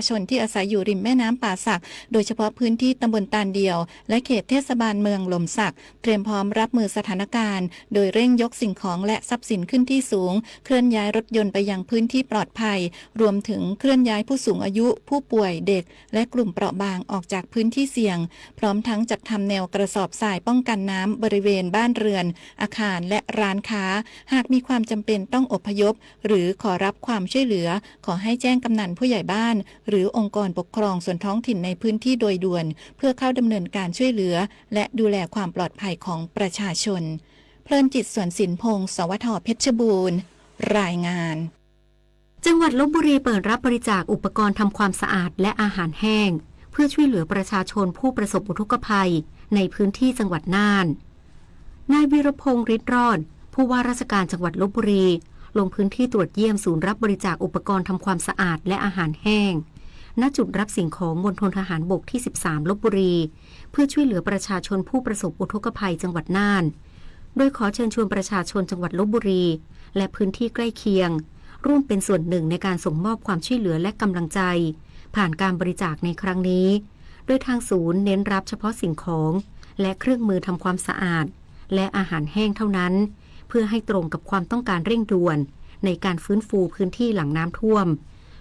าชนที่อาศัยอยู่ริมแม่น้ำป่าสัก โดยเฉพาะพื้นที่ตำบลตาลเดียว และเขตเทศบาลเมืองหล่มสัก เตรียมพร้อมรับมือสถานการณ์ โดยเร่งยกสิ่งของและทรัพย์สินขึ้นที่สูง เคลื่อนย้ายรถยนต์ไปยังพื้นที่ปลอดภัย รวมถึงเคลื่อนย้ายผู้สูงอายุ ผู้ป่วย เด็ก และกลุ่มเปราะบางออกจากพื้นที่เสี่ยง พร้อมทั้งจัดทำแนวกระสอบทรายป้องกันน้ำบริเวณบ้านเรือน อาคาร และร้านค้า หากมีความจำเป็นต้องอพยพ หรือขอรับความช่วยเหลือ ขอให้แจ้งกำนันผู้ใหญ่บ้าน หรือองค์กรปกครองส่วนท้องถิ่นในพื้นที่โดยด่วน เพื่อเข้าดำเนินการช่วยเหลือ และดูแลความปลอดภัยของประชาชน เพลินจิต สวนสินพงศ์ สวท เพชรบูรณ์ รายงาน จังหวัดลพบุรีเปิดรับบริจาคอุปกรณ์ทำความสะอาดและอาหารแห้ง เพื่อช่วยเหลือประชาชนผู้ประสบอุทกภัยในพื้นที่จังหวัดน่าน นายวีรพงษ์ ฤทธิ์รอด ผู้ว่าราชการจังหวัดลพบุรี ลงพื้นที่ตรวจเยี่ยมศูนย์รับบริจาคอุปกรณ์ทำความสะอาดและอาหารแห้ง ณ จุดรับสิ่งของมณฑลทหารบกที่ สิบสาม ลพบุรี เพื่อช่วยเหลือประชาชนผู้ประสบอุทกภัยจังหวัดน่าน โดยขอเชิญชวนประชาชนจังหวัดลพบุรี และพื้นที่ใกล้เคียง ร่วมเป็นส่วนหนึ่งในการส่งมอบความช่วยเหลือและกำลังใจ ผ่านการบริจาคในครั้งนี้ โดยทางศูนย์เน้นรับเฉพาะสิ่งของ และเครื่องมือทำความสะอาด และอาหารแห้งเท่านั้น เพื่อให้ตรงกับความต้องการเร่งด่วน ในการฟื้นฟูพื้นที่หลังน้ำท่วม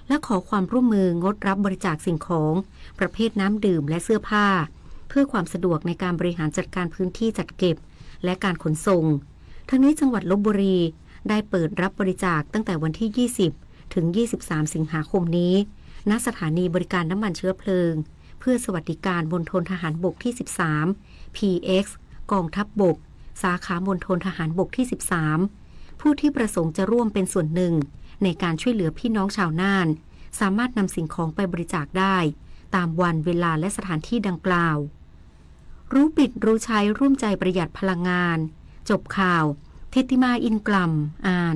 และขอความร่วมมืองดรับบริจาคสิ่งของ ประเภทน้ำดื่มและเสื้อผ้า เพื่อความสะดวกในการบริหารจัดการพื้นที่จัดเก็บ และการขนส่ง ทั้งนี้จังหวัดลพบุรี ได้เปิดรับบริจาคตั้งแต่วันที่ ยี่สิบ ถึง ยี่สิบสาม สิงหาคมนี้ ณ สถานีบริการน้ำมันเชื้อเพลิง เพื่อสวัสดิการมณฑลทหารบกที่ สิบสาม พีเอ็กซ์ กองทัพบก สาขามณฑลทหารบกที่ สิบสาม ผู้ที่ประสงค์จะร่วมเป็นส่วนหนึ่งในการช่วยเหลือพี่น้องชาวน่าน สามารถนำสิ่งของไปบริจาคได้ ตามวันเวลาและสถานที่ดังกล่าว รู้ปิดรู้ใช้ร่วมใจประหยัดพลังงาน จบข่าว ทิติมา อินกล่ำ อ่าน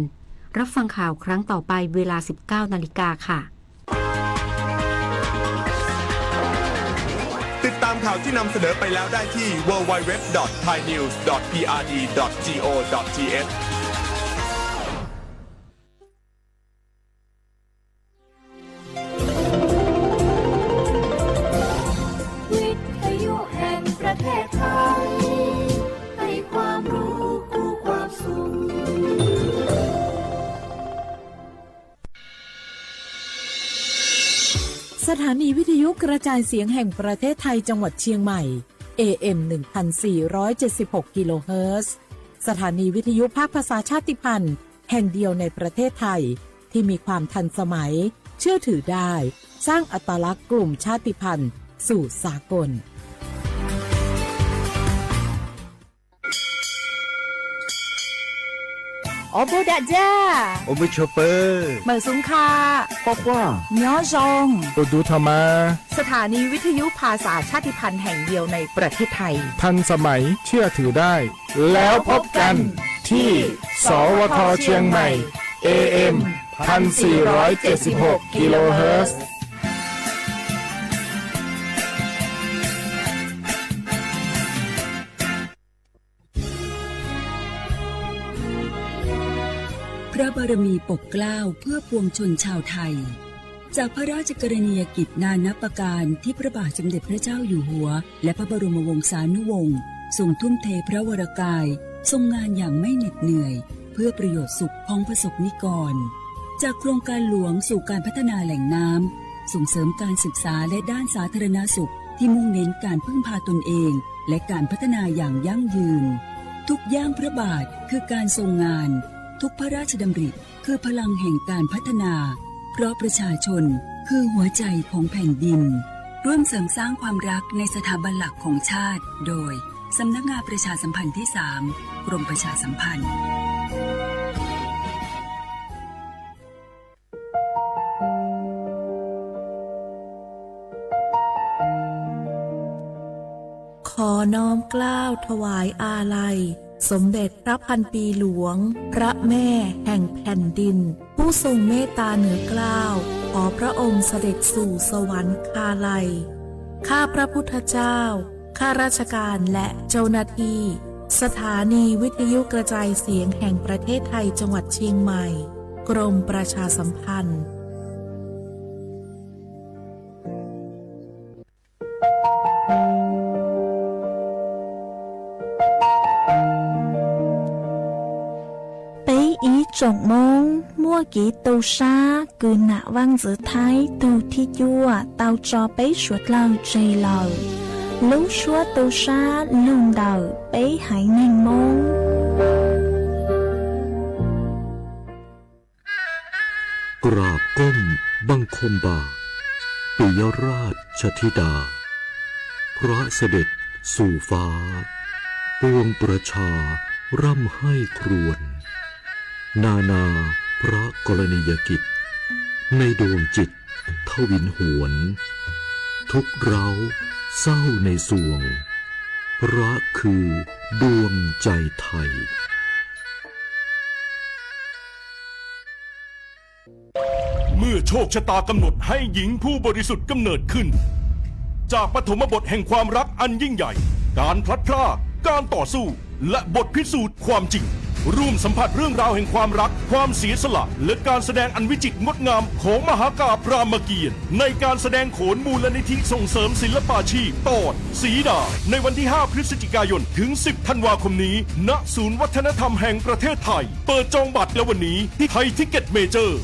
รับฟังข่าวครั้งต่อไปเวลา สิบเก้า นาฬิกาค่ะ ติดตามข่าวที่นำเสนอไปแล้วได้ที่ ดับเบิลยู ดับเบิลยู ดับเบิลยู ดอท ไทยนิวส์ ดอท พีอาร์ดี ดอท จี โอ ดอท ที เอช วิทยุแห่งประเทศไทย ให้ความรู้คู่ความสุข สถานีวิทยุกระจายเสียงแห่งประเทศไทยจังหวัดเชียงใหม่ เอเอ็ม หนึ่งพันสี่ร้อยเจ็ดสิบหก กิโลเฮิรตซ์ สถานีวิทยุภาคภาษาชาติพันธุ์แห่งเดียวในประเทศไทย ที่มีความทันสมัย เชื่อถือได้ สร้างอัตลักษณ์กลุ่มชาติพันธุ์สู่สากล Ob peb dag ja, ob peb choj pawg, mawm xub kha, quaj quaj, nyob zoo, ua dub tho mas. สถานีวิทยุภาษาชาติพันธุ์แห่งเดียวในประเทศไทย ทันสมัย เชื่อถือได้ แล้วพบกันที่ สวท เชียงใหม่ เอเอ็ม พันสี่ร้อยเจ็ดสิบหก กิโลเฮิรตซ์ พระบารมีปกเกล้าเพื่อปวงชนชาวไทย จากพระราชกรณียกิจนานับประการที่พระบาทสมเด็จพระเจ้าอยู่หัว และพระบรมวงศานุวงศ์ ทรงทุ่มเทพระวรกาย ทรงงานอย่างไม่เหน็ดเหนื่อย เพื่อประโยชน์สุขของประสบนิกร จากโครงการหลวงสู่การพัฒนาแหล่งน้ำ ส่งเสริมการศึกษาและด้านสาธารณสุข ที่มุ่งเน้นการพึ่งพาตนเอง และการพัฒนาอย่างยั่งยืน ทุกย่างพระบาทคือการทรงงาน ทุกพระราชดำริคือพลังแห่งการพัฒนา เพราะประชาชนคือหัวใจของแผ่นดิน ร่วมเสริมสร้างความรักในสถาบันหลักของชาติ โดย สำนักงานประชาสัมพันธ์ที่ สาม กรมประชาสัมพันธ์ ขอน้อมเกล้าถวายอาลัย สมเด็จพระพันปีหลวง พระแม่แห่งแผ่นดิน ผู้ทรงเมตตาเหนือเกล้า ขอพระองค์เสด็จสู่สวรรคาลัย ข้าพระพุทธเจ้า ข้าราชการและเจ้าหน้าที่ สถานีวิทยุกระจายเสียงแห่งประเทศไทยจังหวัดเชียงใหม่ กรมประชาสัมพันธ์ Tsoom Moob, muaj kev tu sab kws nam vaaj ntxwv Thaib tug thib cuaj tau tso peb suav dlawg tseg lawm. Lub suab tu sab lug ntawm peb haiv neeg Moob. กราบก้มบังคมบาท ปิยราชธิดา พระเสด็จสู่ฟ้า ปวงประชาร่ำไห้ครวญ นานาพระกรณียกิจ ในดวงจิตทวินหวน ทุกข์ร้าวเศร้าในสวง พระคือดวงใจไทย เมื่อโชคชะตากำหนดให้หญิงผู้บริสุทธิ์กำเนิดขึ้น จากปฐมบทแห่งความรักอันยิ่งใหญ่ การพลัดพราก การต่อสู้ และบทพิสูจน์ความจริง ร่วมสัมผัสเรื่องราวแห่งความรัก ความเสียสละ และการแสดงอันวิจิตรงดงามของมหากาพย์รามเกียรติ์ ในการแสดงโขนมูลนิธิส่งเสริมศิลปาชีพ ตอนสีดา ในวันที่ ห้า พฤศจิกายน ถึง สิบ ธันวาคมนี้ ณ ศูนย์วัฒนธรรมแห่งประเทศไทย เปิดจองบัตรแล้ววันนี้ที่ไทยทิกเก็ตเมเจอร์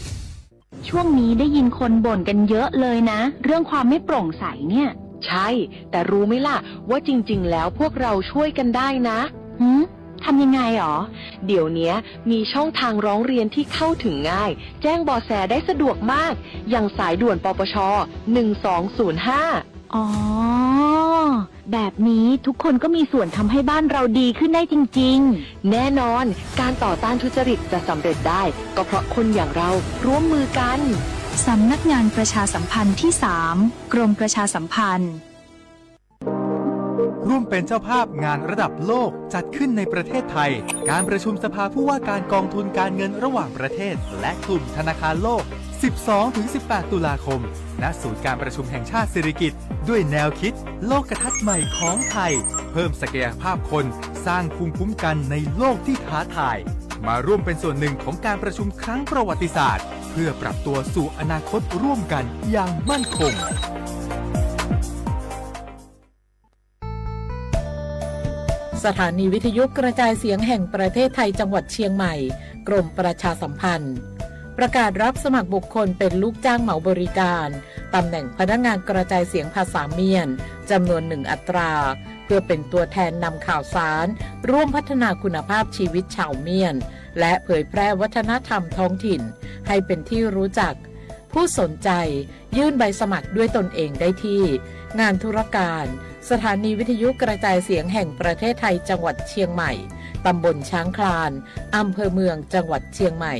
ช่วงนี้ได้ยินคนบ่นกันเยอะเลยนะ เรื่องความไม่โปร่งใสเนี่ย ใช่ แต่รู้ไหมล่ะ ว่าจริงๆ แล้วพวกเราช่วยกันได้นะ หืม ทำยังไงหรอ เดี๋ยวเนี้ยมีช่องทางร้องเรียนที่เข้าถึงง่าย แจ้งเบาะแสได้สะดวกมาก อย่างสายด่วน ปปช หนึ่งสองศูนย์ห้า อ๋อ แบบนี้ทุกคนก็มีส่วนทำให้บ้านเราดีขึ้นได้จริงๆ แน่นอน การต่อต้านทุจริตจะสำเร็จได้ ก็เพราะคนอย่างเราร่วมมือกัน สำนักงานประชาสัมพันธ์ที่สาม กรมประชาสัมพันธ์ ร่วมเป็นเจ้าภาพงานระดับโลกจัดขึ้นในประเทศไทย การประชุมสภาผู้ว่าการกองทุนการเงินระหว่างประเทศ และกลุ่มธนาคารโลก สิบสองถึงสิบแปด ตุลาคม ณ ศูนย์การประชุมแห่งชาติสิริกิติ์ ด้วยแนวคิดโลกทัศน์ใหม่ของไทย เพิ่มศักยภาพคน สร้างภูมิคุ้มกันในโลกที่ท้าทาย มาร่วมเป็นส่วนหนึ่งของการประชุมครั้งประวัติศาสตร์ เพื่อปรับตัวสู่อนาคตร่วมกันอย่างมั่นคง สถานีวิทยุกระจายเสียงแห่งประเทศไทยจังหวัดเชียงใหม่ กรมประชาสัมพันธ์ ประกาศรับสมัครบุคคลเป็นลูกจ้างเหมาบริการ ตำแหน่งพนักงานกระจายเสียงภาษาเมียน จำนวนหนึ่งอัตรา เพื่อเป็นตัวแทนนำข่าวสาร ร่วมพัฒนาคุณภาพชีวิตชาวเมียน และเผยแพร่วัฒนธรรมท้องถิ่น ให้เป็นที่รู้จัก ผู้สนใจ ยื่นใบสมัครด้วยตนเองได้ที่ งานธุรการ สถานีวิทยุกระจายเสียงแห่งประเทศไทยจังหวัดเชียงใหม่ ตำบลช้างคลาน อำเภอเมือง จังหวัดเชียงใหม่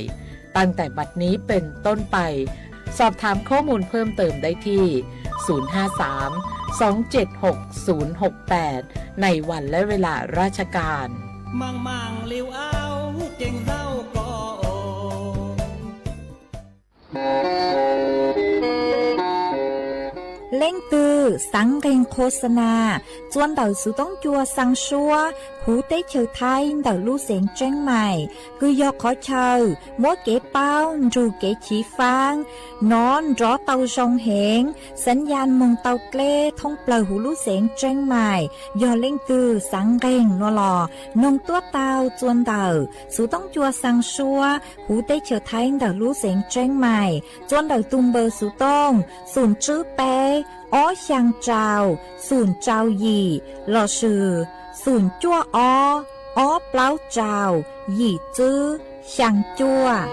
ตั้งแต่บัดนี้เป็นต้นไป สอบถามข้อมูลเพิ่มเติมได้ที่ ศูนย์ห้าสาม สองเจ็ดหก ศูนย์หกแปด ในวันและเวลาราชการ Leej twg xaav nqeeg qhua xa nas txua ntawm xuv toob cua xaa suab huv teb chaws Thaib ntawm lub xeev Tseeb Maim, kws yog qhov chaw muab kev paub nrug kev chiv faab nov nrov tau zoo heev, xaav yaj moog tau dleb thoob plawg huv lub xeev Tseeb Maim. Yog leej twg xaav nqeeg nuav los noog tuab tau txua ntawm xuv toob cua xaa suab huv teb chaws Thaib ntawm lub xeev Tseeb Maim txua ntawm tug npawb xuv tooj xoom tswb peb ob xyaa rau xoom rau yim lossis xoom cuaj ob ob plaub rau yim tswb xyaa cuaj.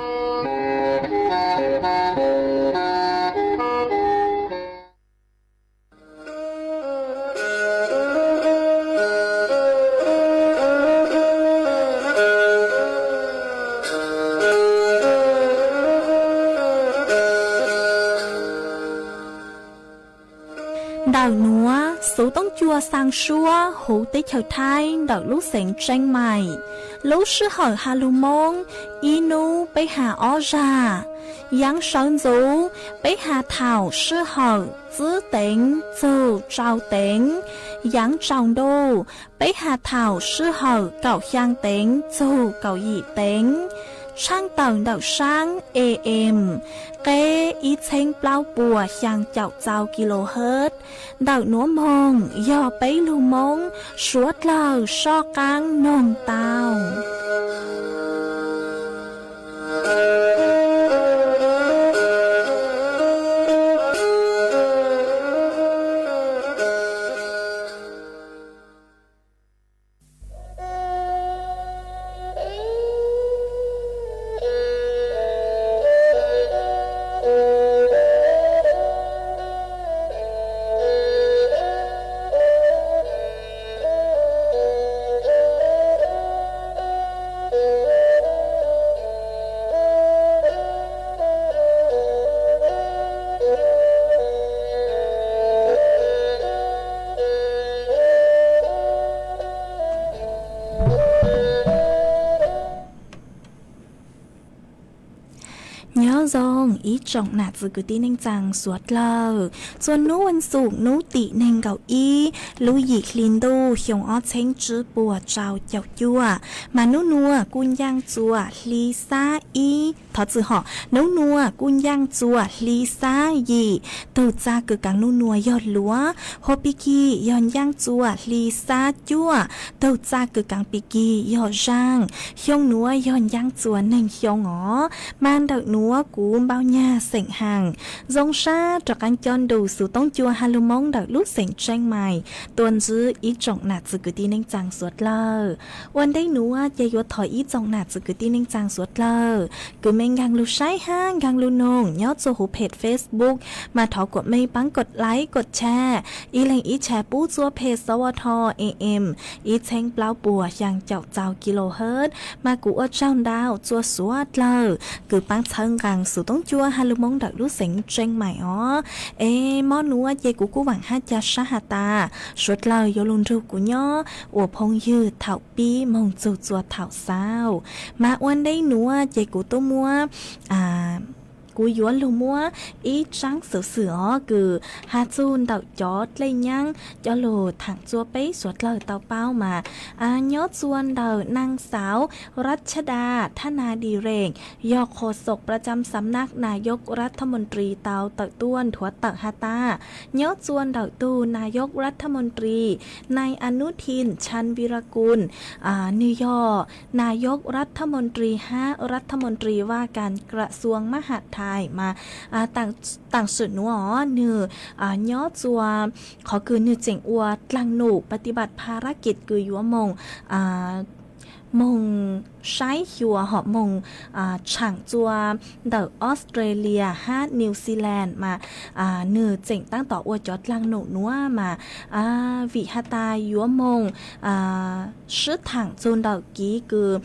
Ntawm nuav xuv toob cua xaa suab huv teb chaws Thaib ntawm lub xeev Tseeb Maim. Lub sij hawm has lug Moob, ib nub peb has ob zag. Yaav sawv ntxuv, peb has thaum sij hawm tswb teev txug rau teev. Yaav tsaus ntuj, peb has thaum sij hawm kaum xyaa teev txug kaum yim teev. Tshaaj tawm ntawm saab A M, qeb ib txheeb plaub puas xyaa caum txau kilohertz. Ntawm nuav moog yog peb lug Moob suav dlawg soj qaab noog tau. Ib tsoom nam txiv kwv tij neej tsaa suav dlawg, txhua nub vaj xuv nub tim neeg nkaum ib lub yim hli ntuj xyoo ob txheeb tsib puas rau caum cuaj, mas nub nuav kuj ncaaj txuas hli xab ib, thov txim hom, nub nuav kuj ncaaj txuas hli xab yim. Tug txag kws kaav nub nuav yog luav, hua pig kig yog ncaaj txuas hli xab cuaj. Tug txag kws kaav pig kig yog zaaj. Xyoo nuav yog ncaaj txuas neeg xyoo os. Mas ntawm nuav kuv npau nyag xeem haas zoo sab rov qaab coj nrug xuv toob cua ha lug Moob ntawm lub xeem Tseej Mais tuaj ntsib ib tsoom nam txiv kwv tij neej tsaa suav dlawg. Ua ntej nuav ces yuav thov ib tsoom nam txiv kwv tij neej tsaa suav dlawg kws mej nkaag lug saib hab nkaag lug noog nyob txug huv phem Facebook, mas thov kuas mej paab kod like kod share, ib leeg ib share pub txua phem S W T A M ib txheeb plaub puas xyaa caum txaus kilohertz. Mas kuv ua tsaug ntau txua suav dlawg kws paab txhawb nqaa xuv toob cua ha lug Moob ntawm lub xeem Tseej Mais os. Es mo nuav ces kuv kuj vaam hab ca sab has tas suav dlawg yuav lug nrug kuv nyob ua phooj ywg thaum pib moog txug txua thaum xaus. Mas ua ntej nuav ces kuv tub muab, kuv yuav lug muab ib tsaab xuv xwm os kws has txug ntawm cov dlej nyaab coj lug thaam txua peb suav dlawg tau paub mas nyob txua ntawm Naag Xauv Rav Tshaj Da Thaj Nas Dis Rees, yog qhua xoom pra cam xav nab Nas Yoj Rav Tha Moos Tris tau tawm tuaj nthuav tawm has tas nyob txua ntawm tug Nas Yoj Rav Tha Moos Tris Nais Anub Thin Tshas Vis Ras Kus, nwg yog Nas Yoj Rav Tha Moos Tris hab Rav Tha Moos Tris Vaj Kas Kras Xuas Mab Has Thais mas taam sim nuav nwg nyob txua qhov kws nwg tseem ua dlaag num pa ti npam pha rab kis kws yuav moog moog saib xyuas hom moog tshaam txua ntawm Australia hab New Zealand mas nwg tseem taab tom ua cov dlaag num nuav mas vim has tas yuav moog swb thaam txug ntawm kiv kws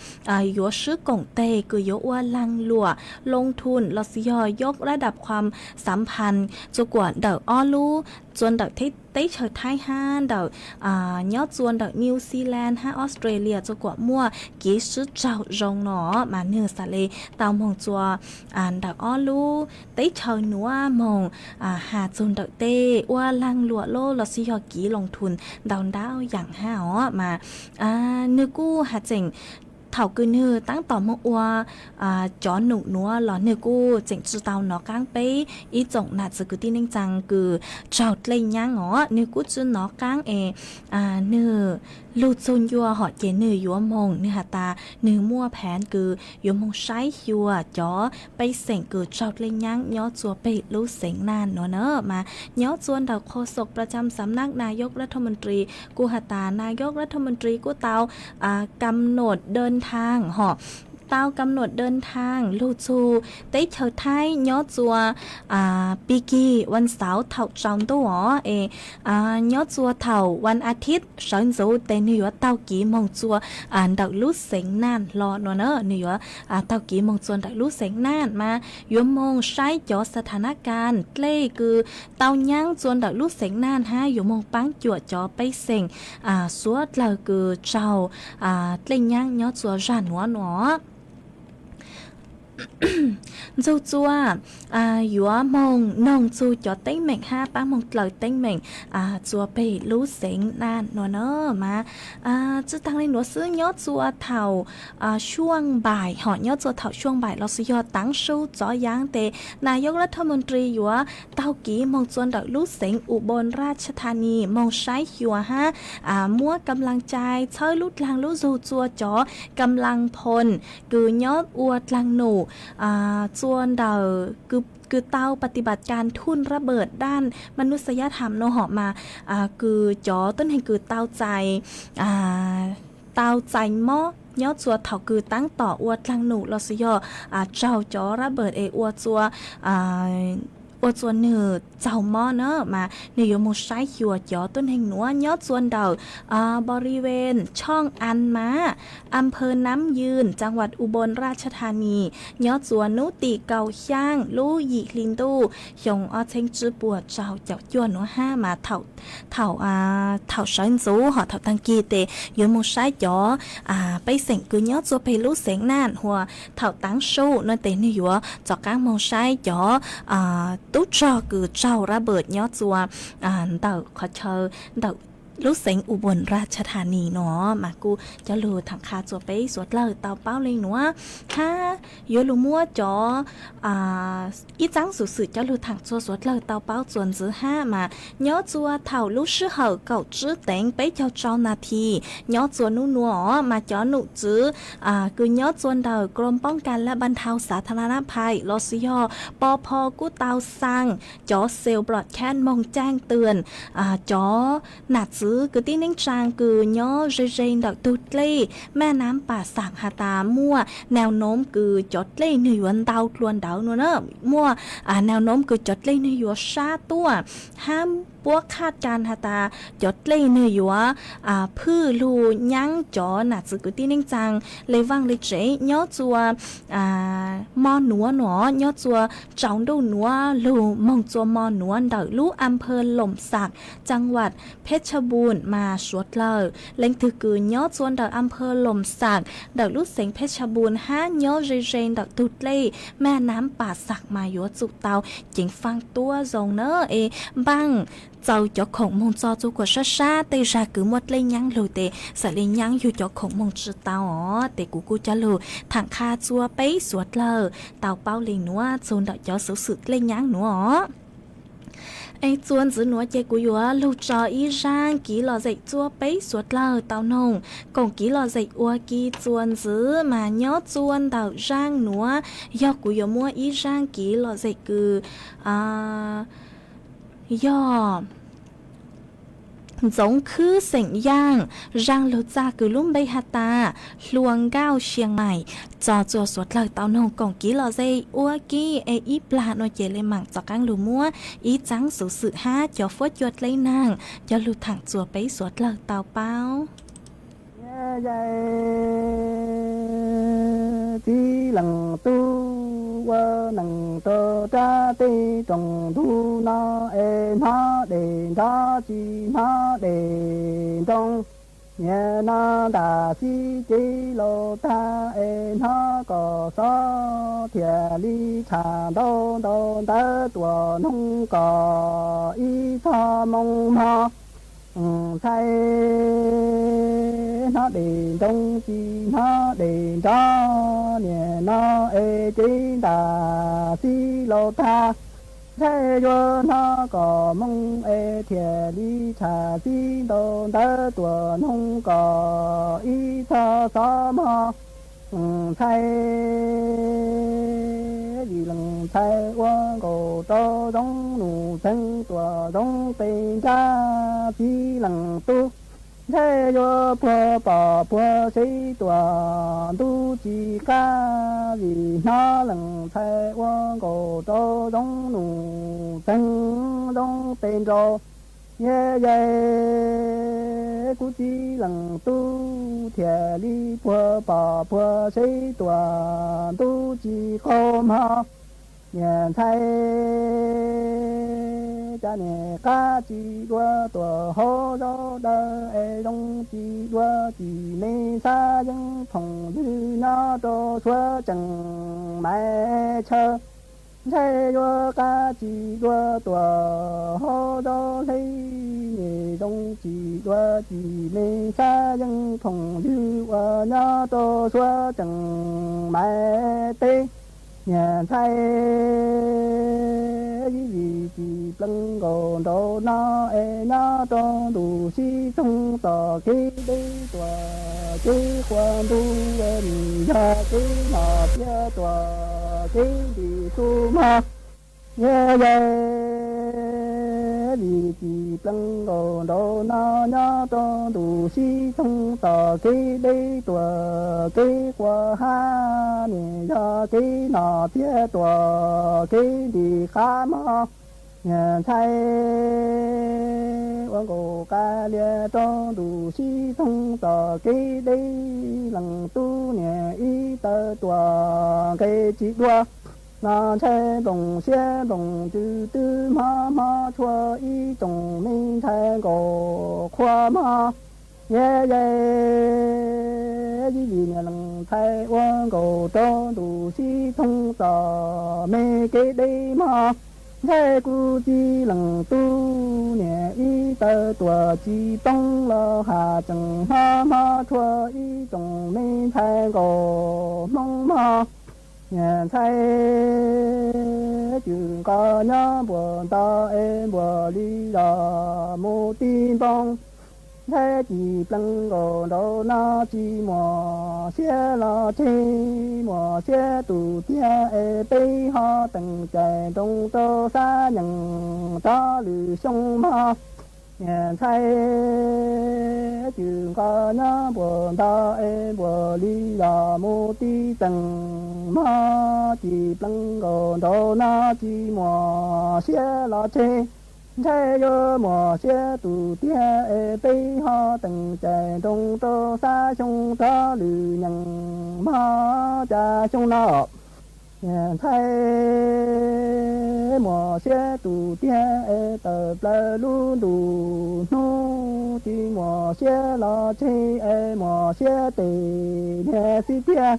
yuav swb koom teg kws yuav ua laag luam loo thum los sis yog yog rab dam khuam xav phan txua kuam ntawm ob lub txua ntawm teb chaws Thaib hab ntawm nyob txua ntawm New Zealand hab Australia txua kuam muaj kiv swb tsaug zoo no mas nwg xaav le tau moog txua ntawm ob lub teb chaws nuav moog has txug ntawm tej ua laag luam loj los sis yog kiv loo thum ntau ntau yaam hab os mas nwg kuj has tseem thaum kws nwg taab tom moog ua cov num nuav los nwg kuj tseem tsi tau nov qaab peb ib tsoom nam txiv kwv tij neej tsaa kws tsaug dlej nyaab os nwg kuj tsi nov qaab es nwg lug txug ncua hom ces nwg yuav moog nwg has tas nwg muaj pheev kws yuav moog saib xyuas cov pej xeem kws tsaug dlej nyaab nyob txua peg lub xeev Naj nuav na mas nyob txua ntawm qhua xoom pra cam xav nab Nas Yoj Rav Tha Moos Tris kuj has tas Nas Yoj Rav Tha Moos Tris kuj tau kam nuam dawv thaaj hom tau kam nuam dawv thaaj lug txug teb chaws Thaib nyob txua pig kig vaj xauv thaum tsaus ntuj os es nyob txua thaum vaj a thib sawv ntxuv tes nwg yuav taug kiv moog txua ntawm lub xeev Naj hlo nuav na nwg yuav taug kiv moog txua ntawm lub xeev Naj mas yuav moog saib cov xav thav nab kas dlej kws tau nyaab txua ntawm lub xeev Naj hab yuav moog paab cuam cov pej xeem suav dlawg kws tsaug dlej nyaab nyob txua zag nuav nuav. Ntxug txua yuav moog noog txug cov teeb meem hab paab moog dlaws teeb meem txua peg lub xeev Naj nuav na mas tsi taag le nuav xwb nyob txua thaum xuaj npaim hom nyob txua thaum xuaj npaim los sis yog taav su txov yaav tes Nas Yoj Rav Tha Moos Tris yuav taug kiv moog txua ntawm lub xeev Ubon Raj Tha Nis moog saib xyuas hab muab kam laas cai txhawb lub dlaag lub zug txua cov kam laas phoos kws nyob ua dlaag num txua ntawm kws tau pa ti npam kas thuj rab npawm daj ma nub xa yab tham nuav hom mas kws cov tuab neeg kws tau txais tau txais mob nyob txua thaum kws taab tom ua dlaag num los sis yog tsaug cov rab npawm es ua txua ua txuas nwg txaug mob na mas nwg yuav moog saib xyuas cov tuab neeg nuav nyob txua ntawm บริเวณช่องอันม้า อำเภอน้ำยืน จังหวัดอุบลราชธานี nyob txua nub tim kaum xyaa lub yim hli ntuj xyoo ob txheeb tsib puas rau caum cuaj nuav hab mas thaum, thaum sawv ntxuv hom thaum taag kis tes yuav moog saib cov pej xeem kws nyob txua peg lub xeev Naj hua thaum taav su nuav tes nwg yuav rov qaab moog saib cov tub rog kws raug rab npawm nyob txua ntawm qhov chaw ntawm lub xeev Ubon Raj Chav Thas Nis nuav mas kuj cov lug thaam qha txua peb suav dlawg tau paub le nuav hab yuav lug muab cov ib txaab xuv xwm cov lug thaam txua suav dlawg tau paub txuas ntxiv hab mas nyob txua thaum lub sij hawm kaum tsib teev peb caug rau nas this nyob txua nub nuav mas cov num tswv kws nyob txua ntawm กรมป้องกันและบรรเทาสาธารณภัย los sis yog ปภ kuj tau xaa cov เซลล์ broadcast โมงแจ้งเตือน cov nam txwv kwv tij neej tsaa kws nyob ze ze ntawm tug dlej แม่น้ำป่าสัก has tas muaj แนวโน้ม kws cov dlej nwg yuav ntau dlua ntawd nuav na, muaj แนวโน้ม kws cov dlej nwg yuav sab tuaj hab puab คาดการณ์ has tas cov dlej nwg yuav phwj lug nyaab cov nam txwv kwv tij neej tsaa le vaaj le tsev nyob txua mo nuav nuav nyob txua tsaus ntuj nuav lug moog txua mo nuav ntawm lub อำเภอหล่มสัก จังหวัดเพชรบูรณ์ mas suav dlawg leej twg kws nyob txua ntawm อำเภอหล่มสัก ntawm lub xeev เพชรบูรณ์ hab nyob ze ze ntawm tug dlej แม่น้ำป่าสัก mas yuav tsum tau ceev faj tuab zoo na es npaaj txaus cov khoom moog txo txua kuas sab sab tej zag kws muaj dlej nyaab lug tes xaav le nyaab yug cov khoom moog tsi tau os. Tes kuv kuj coj lug thaam qha txua peb suav dlawg tau paub le nuav txug ntawm cov xuv xwm dlej nyaab nuav os. Es txua ntxiv nuav ces kuv yuav lug tso ib zaaj kiv lom zem txua peb suav dlawg tau noog koom kiv lom zem ua ke txua ntxiv mas nyob txua ntawm zaaj nuav yog kuv yuav muab ib zaaj kiv lom zem kws yog Ntxoov Khwb xeem Yaaj, zaaj lug txag kws lub npe has tas Hlua Nkauj Xia Maim, tso txua suav dlawg tau noog koom kiv lom zem ua ke es ib plag nuav ces le maam tso qaab lug muab ib txaab xuv xwm hab cov fuab cua dlej naag coj lug thaam txua peb suav dlawg tau paub. Yaj txiv leej tub ua neej rau rab teb rooj ntug no es hnov dej nrov tsis hnov dej nroo. Niaj no ntam xib cev laus tag es hnov kom xov thiaj li tsham ntau ntau ntawv tuaj noog kom ib txog moo mog. Ntxhais, hnov dej nroo tsis hnov dej nrov, niaj no es cev ntam xib laus tag. Ntxhais yuav hnov kom moo es thiaj li tsham txib ntau ntawv tuaj noog kom ib txog xov mog. Ntxhais, yim leej ntxhais ua nkaus rau zoov nus txheev tuaj zoov pes nrab txiv leej tub. Ntxhais yuav puag pom puag seb tuaj ntub tsis qab, vim hnov leej ntxhais ua nkaus rau zoov nus txheev zoov pes nraud. Yaj yaj, kuv txiv leej tub thiaj li puag pom puag seb tuaj ntub tsis qaug mog. Niam ntxhais, cas niam qab tsis dua tuaj hauv zaub dawb es zoo tsis dua tsis me xab yeeb phoom ywg nyob rau suav tseem mais chaw. Ntxhais yuav qab tsis dua tuaj hauv zaub hleb, niam zoo tsis dua tsis me xab yeeb phoom ywg uas nyob rau suav tseem mais teb. Niam ntxhais, ib vim tsis pleev nkaus nraud no es nyob rau ntuj sib txoog tom kev deb tuaj kev qua ntuj, vim yog kev nom piav tuaj kev ntim su mog. Yaj yaj, Yim cim pleev nkaus nraud no nyob rau ntuj sib thooj tom kev deb tuam kev quas hav, nim yog kev nom thiab tuam kev nrim qab mog. Niam ntxhais ua nkaus qab lias rau ntuj sib thooj tom kev deb, leej tub niam ib tawv tuam nqe tsis dua. No ntshai nploos siab nploos ntsws twb hmo hmo tshuav ib tsoom me ntxhais nkaus qhua mog. Yej yej, yij yim niam leej ntxhais ua nkaus rau ntuj sib thooj tom me kev deb mog. Ntshai kuv txiv leej tub niam ib tawv tuam tsis poob los has tseem hmo hmo tshuav ib tsoom me ntxhais nkaus hmoob mog. Niam ntxhais cwm nqos nyob npuas nto es npuas li los mus ti npoo. Ntshai cim pleev nkaus nraud no tsis muaj siab los tseg, muaj siab tus tiag es peb ho teem cai nroo rau xab nyeem rov lwm xyoo mog. Niam ntxhais cwm nqos nyob npuas nto es npuas li los mus ti tseem mog, cim pleev nkaus nraud no tsis muaj siab los tseg. Ntshai yuav muaj siab tus tiag es peb ho teem cai nroo rau xab xyoo rov lwm nyeem mog cas xyoo no. Niam ntxhais muaj siab tus tiag es tawm plaws lub ntuj hnub, tsis muaj siab los tseg es muaj siab tes niag xib tiag.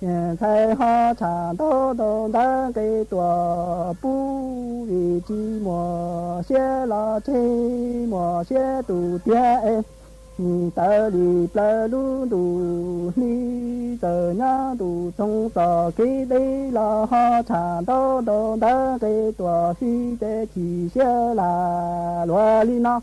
Niam ntxhais ho tsham ntau ntau ntawv nqe tuam pub, vim tsis muaj siab los tseg, muaj siab tus tiag es nim tawm li plaws lub ntuj hli, txawm nyob ntuj thooj tom kev deb los ho tsham ntau ntau ntawv nqe tuam fij ces chim siab lam luag li no.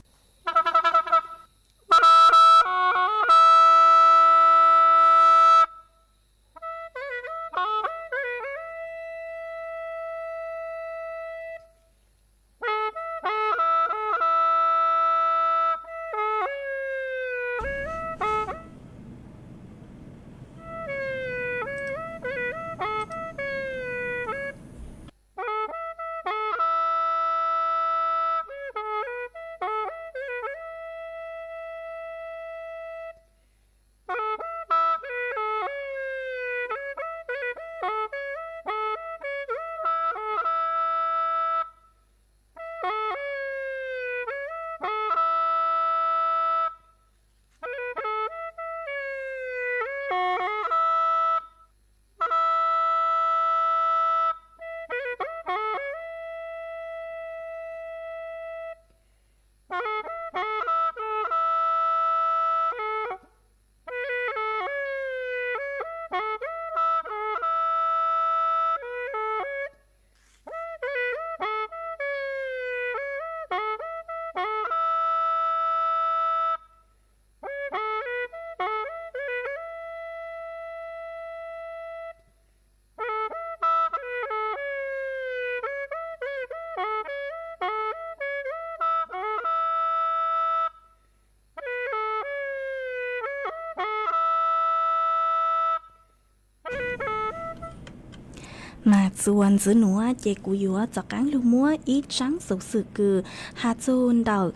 Mas txuas ntxiv nuav ces kuv yuav rov qaab lug muab ib tsaab xuv xwm kws has txug ntawm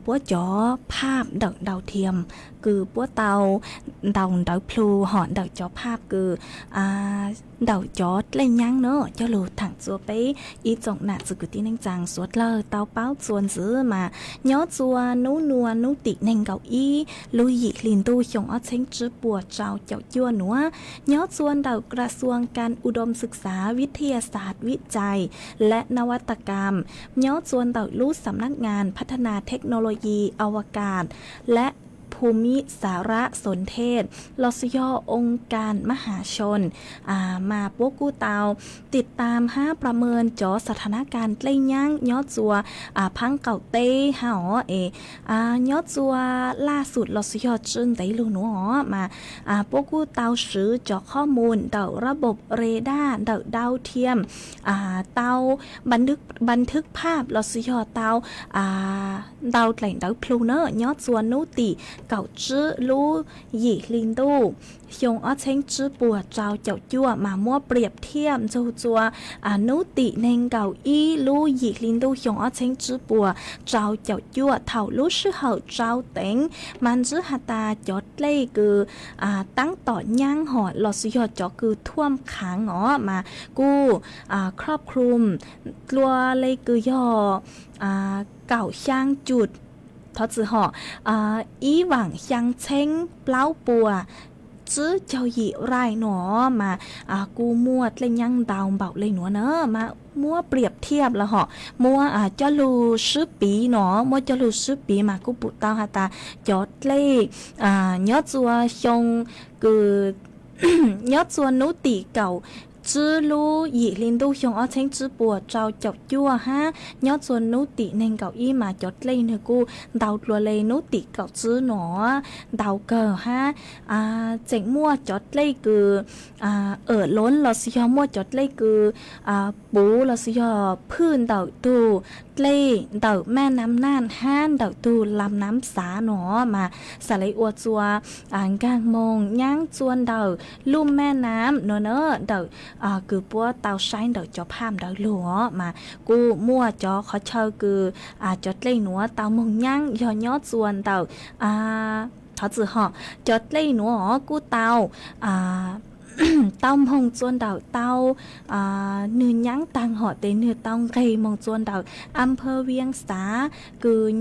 puab cov phaj ntawm ntaus thiam kws puab tau ntaus ntawv plhu hom ntawm cov phaj kws ntawm cov dlej nyaab nuav coj lug thaam txua peb ib tsoom nam txiv kwv tij neej tsaa suav dlawg tau paub txuas ntxiv mas nyob txua nub nuav nub tim neeg nkaum ib lub yim hli ntuj xyoo ob txheeb tsib puas rau caum cuaj nuav, nyob txua ntawm ກະຊວງການອຸດົມສຶກສາ ວິທະຍາສາດ ວິໄຈ ແລະ ນະວັດຕະກຳ, ນໂຍບຕາມ ສຳນັກງານພັດທະນາເທັກໂນໂລຢີ ອະວະກາດ ແລະ ພູ Phu Mib Xav Rab Xos Nthe los sis yog oo kas mab has xyoos, mas puab kuj tau tiv tam hab plas mees cov xas tha nab kas dlej nyaab nyob txua phaab qaum teb hab os es nyob txua laj xum los sis yog tsw ntev lug nuav os mas puab kuj tau swv cov qhov mus ntawm rab npaum re daj ntawm dau thiam tau npa thwb phaj los sis yog tau ntau dlaim ntawv plhu na nyob txua nub tim kaum tsib lub yim hli ntuj xyoo ob txheeb tsib puas rau caum cuaj mas muab priam thiab ntxug txua nub tim neeg nkaum ib lub yim hli ntuj xyoo ob txheeb tsib puas rau caum cuaj thaum lub sij hawm tsau teev mas ntsib has tas cov dlej kws taab tom nyaab hom los sis yog cov kws thuam khaav os mas kuj khrob khum dlua le kws yog kaum xyaa cum, thov txim hom, ib vaam xyaa txheeb plaub puas tsib caug yim raij no mas kuj muaj dlej nyaab ntau npaum le nuav na mas muab priam thiab los hom muab coj lug swb piv no muab coj lug swb piv mas kuj pum tau has tas cov dlej nyob txua xyoo kws nyob txua nub tim kaum tsib lub yim hli ntuj xyoo ob txheeb tsib puas rau caum cuaj hab nyob txua nub tim neeg nkaum ib mas cov dlej nwg kuj ntau dlua le nub tim kaum tsib no ntau kawg hab tseem muaj cov dlej kws am loov los sis yog muaj cov dlej kws puv los sis yog phwj ntawm tug dlej ntawm maj nam naj hab ntawm tug lam nam xav no mas xav le ua txua nkaag moog nyaab txua ntawm luj maj nam no na ntawm kws puab tau saib ntawm cov phaj ntawd lug os mas kuj muaj cov qhov chaw kws cov dlej nuav tau moog nyaab yog nyob txua ntawm thov txim hom cov dlej nuav os kuj tau tau moog txua ntawm tau nwg nyaab taag hom tes nwg tau nqeg moog txua ntawm am phaw Viav Xav kws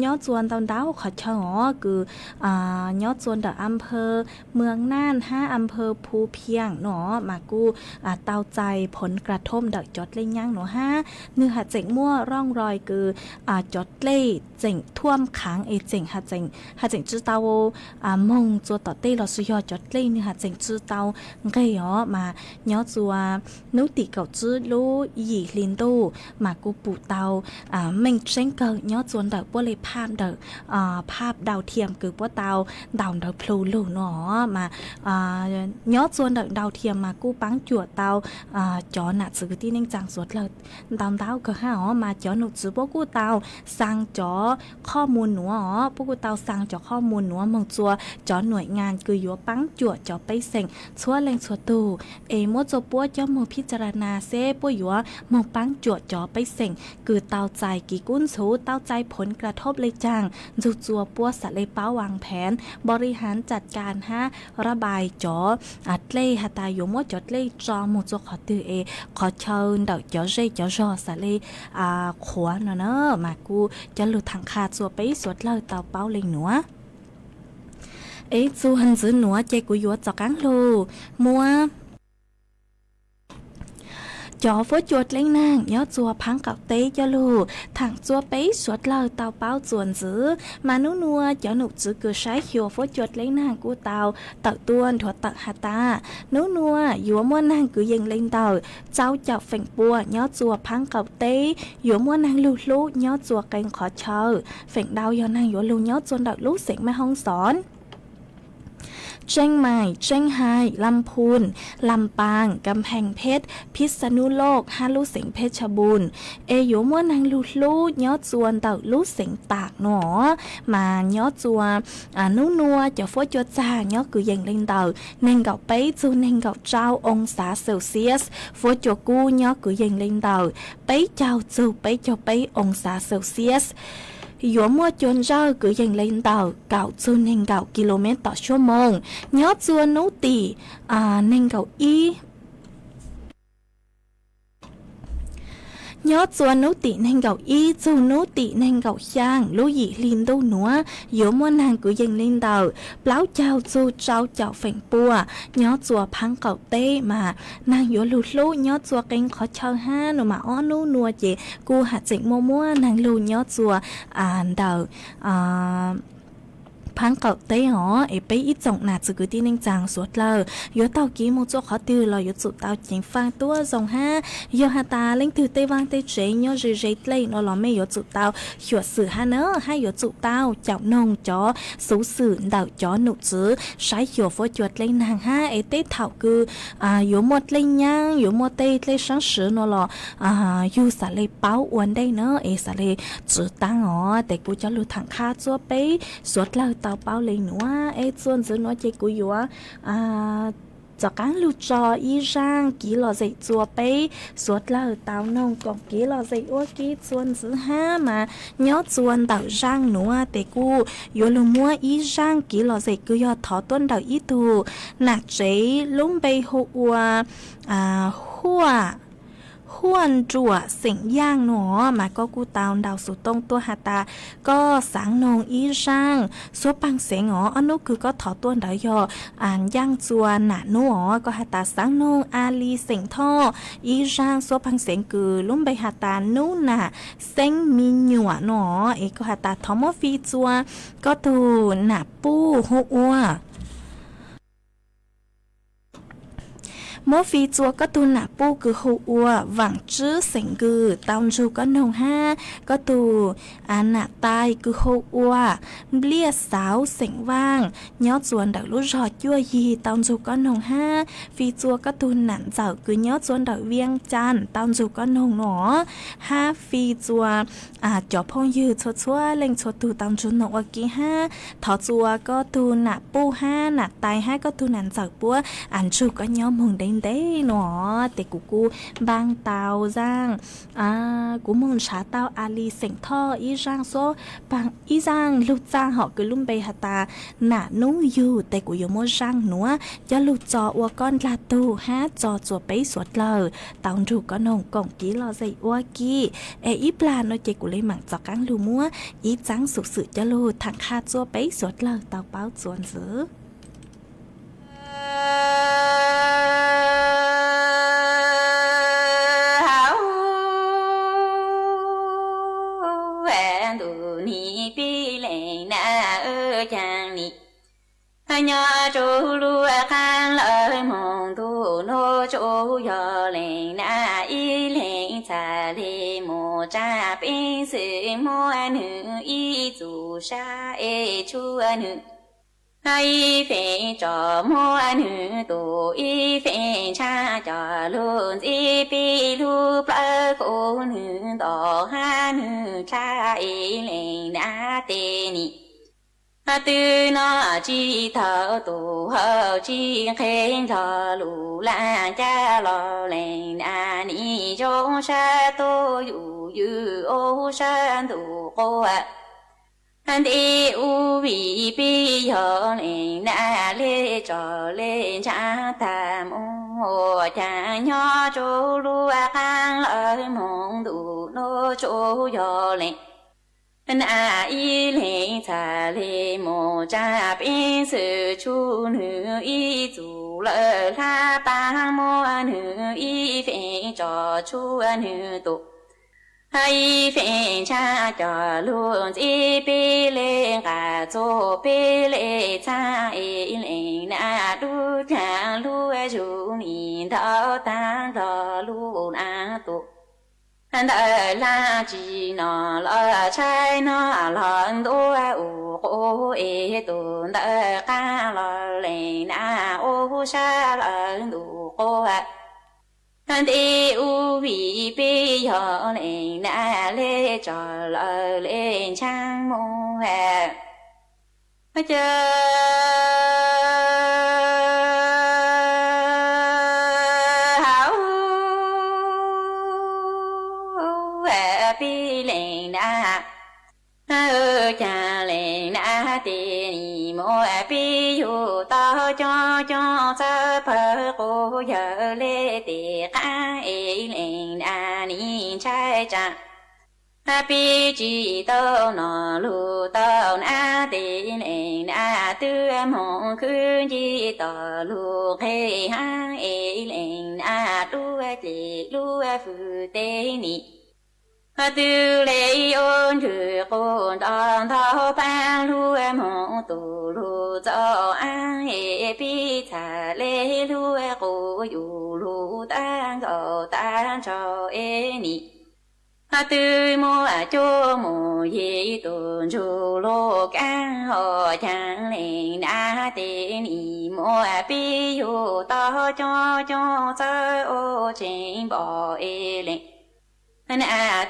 nyob txua ntau ntau qhov chaw os kws nyob txua ntawm am phaw Muas Naj hab am phaw Phu Phiam no mas kuj tau txais phoov kas thob ntawm cov dlej nyaab nuav hab nwg has tseem muaj rooj roi kws cov dlej tseem thuam khaav es tseem has tseem tsi tau moog txua tom tej los sis yog cov dlej nwg has tseem tsi tau nqeg os mas nyob txua nub tim kaum tsib lub yim hli ntuj mas kuj pum tau meej tseeb kawg nyob txua ntawm puab le phaj ntawm phaj dau thiam kws puab tau ntaus ntawv plhu lug no mas nyob txua ntawm dau thiam mas kuj paab cuam tau cov nam txiv kwv tij neej tsaa suav dlawg ntau ntau kawg hab os mas cov num txiv puab kuj tau xaa cov qhov muag nuav os puab kuj tau xaa cov qhov muag nuav moog txua cov nuam ngas kws yuav paab cuam cov pej xeem txhua leej txhua tug es muab txua puab coj moog phij tsa ra nas seb puab yuav moog paab cuam cov pej xeem kws tau txais kev kub ntxhuv tau txais phoov kas thob le caag ntxug txua puab xav le paub vaas pheev npaum li has tsam kas hab rab npais cov dlej has tas yuav muab cov dlej tso moog txua qhov twg es qhov chaw ntawm cov zej cov zog xav le qhuav no na mas kuj coj lug thaam qha txua peb suav dlawg tau paub le nuav. Es txuas ntxiv nuav ces kuv yuav txaus qaab lug muab cov fuab cua dleb naag nyob txua phaab qaum teb coj lug thaam txua peb suav dlawg tau paub txuas ntxiv mas nub nuav cov num txiv kws saib xyuas fuab cua dleb naag kuj tau tawm tuaj nthuav tawm has tas nub nuav yuav muaj naag kws yees le ntawm rau caum feem pua nyob txua phaab qaum teb yuav muaj naag lug hlub nyob txua qee qhov chaw. Feem dau yog naag yuav lug nyob txua ntawm lub xeem Maj Hoob Xoob, Tseeb Maim, Tseeb Haim, Lam Phun, Lam Paas, Kam Pheej Pheb, Phij Xa Nub Loj hab lub xeem Pheb Tsha Npum es yuav muaj naag lug hlub nyob txua ntawm lub xeem Tam no mas nyob txua nub nuav cov fuab cua txag nyob kws yees le ntawm neeg nkaum peb txug neeg nkaum rau oo xav Celsius, fuab cua kub nyob kws yees le ntawm peb caug txug peb caug peb oo xav Celsius, yuav muaj cua ntsawj kws yees le ntawm kaum txug neeg nkaum kilomev tom suab moos nyob txua nub tim neeg nkaum ib nyob txua nub tim neeg nkaum ib txug nub tim neeg nkaum xyaa lub yim hli ntuj nuav yuav muaj naag kws yees le ntawm plaub caug txug rau caum feem pua nyob txua phaab qaum teb mas naag yuav lug hlub nyob txua qee qhov chaw hab no mas ob nub nuav ces kuj has tseem muaj muab naag lug nyob txua ntawm phab qaum teb os. Es peb ib tsoom nam txiv kwv tij neej tsaa suav dlawg yuav taug kev moog txug qhov twg los yuav tsum tau ceev faaj tuab zoo hab. Yog has tas leej twg tej vaaj tej tsev nyob ze ze dlej no los mej yuav tsum tau xyuam xim hab na, hab yuav tsum tau caum noog cov xuv xwm ntawm cov num tswv saib xyuas fuab cua dlej naag hab. Es tej thaum kws yuav muaj dlej nyaab, yuav muaj tej dlej saab swv no los yug xaav le paub ua ntej na, es xaav le tswv taab os. Tes kuv coj lug thaam qha txuab peb suav dlawg tau paub le nuav. Es txuas ntxiv nuav ces kuv yuav rov qaab lug tso ib zaaj kev lom zem txuas peb suav dlawg tau noog koom kev lom zem ua ke txuas ntxiv hab mas nyob txuas ntawm zaaj nuav tes kuj yuav lug muab ib zaaj kev lom zem kws yog thov tuaj ntawm ib tug nam tsev lub npe hu ua Huaj Nruam xeem Yaaj no mas koj kuj tau ntaus xuv tooj tuaj has tas koj xaav noog ib zaaj suab paag xeev os. Ob nub kws koj thov tuaj ntawd yog ncaaj txua nam nub os. Koj has tas xaav noog A Li xeem Thoj ib zaaj suab paag xeev kws lub npe has tas Nub Nam Xeeb Me Nyuam no, es koj has tas thov muab fij txua koj tug nam puj hu ua muab fij txua koj tug nam puj kws hu ua Vaam Tswb xeem Nkws tau ntsug koj noog hab koj tug nam tais kws hu ua Npliaj Xauv xeem Vaaj nyob txua ntawm lub zog Cuaj Yig tau ntsug koj noog hab fij txua koj tug nam ntxawm kws nyob txua ntawm Viaj Cam tau ntsug koj noog no hab fij txua cov phooj ywg txhua txhua leej txhua tug tau ntsug noog ua ke hab thov txua koj tug nam puj hab nam tais hab koj tug nam ntxawm puab ntsug koj nyob moog ntev ntev no. Tes kuv kuj npaaj tau zaaj, kuv moog nrhav tau A Li xeem Thoj ib zaaj, ib zaaj lug txaaj hom kws lub npe has tas Nam Nub Yug, tes kuv yuav muab zaaj nuav coj lug tso ua koj ndlag tug hab tso txua peb suav dlawg tau nrug koj noog koom kev lom zem ua ke. Es ib plag no ces kuv le maam rov qaab lug muab ib txaab xuv xwm coj lug thaam qha txua peb suav dlawg tau paub txua ntxiv. Ntuj nim pib lees na, caag nim nyob rua lub qaab lawv moog ntuj nuav tsuas yog lees na, ib leeg txhaj le mus tsaa peev xwm muab nwg ib txug sab es tshuav nwg ib feem tso muab nwg tus ib feem ntshaab coj lug ntxiv peb lub plawv kub nwg nto hab nwg dlha ib leeg na tes nim twg noj tsi tau tus hau tsi nqhe nrog lug laaj caj los lees na nim zoo sab tuab yus ywm ub sab ntuj quas ntej ub vim peb yog lees na le tso le ntshaab tag mus ua caag nyob rua lub qaab lawv moog ntuj nuav tsuas yog lees na ib leeg txhaj le mus tsaa peev xwm tshuav nwg ib txug lawm hlab paab muab nwg ib feem tso tshuav nwg tus ib feem ntshaab coj lug ntxiv peb le nqaa txug peb le txhaab ib leeg na dub caag lub zug nim ntau taag nrog lub nam tus ntawm laaj tsi noj los tshaib noj los ntuav u quv es tus ntawm qaab los lees na ub sab lawv ntuj quas ntej ub vim peb yog lees na le tso lawm le ntshaab mus caag hauv peb lees na caag lees na tes nim muab peb yug tau coob coob txawv pawg quas yawg le tes qaab es lees na nim ntshai tsaa peb tsi tau noj lug tau na tes lees na twb moog khwv nce tom lug nqhe hab es lees na lub ceg lub fwj teb nim twb le ua nrwg quj nrov ntau pab lub moog tus lug txaus aab es pib txhaj le lub quj yug lug tag nkaus tag nrho es nim twb muaj cuab mus yim tus ntsuj lug kaab hos caag leej nam tes nim muaj pib yug tau coob coob txawb ua tseem npaum es leej nam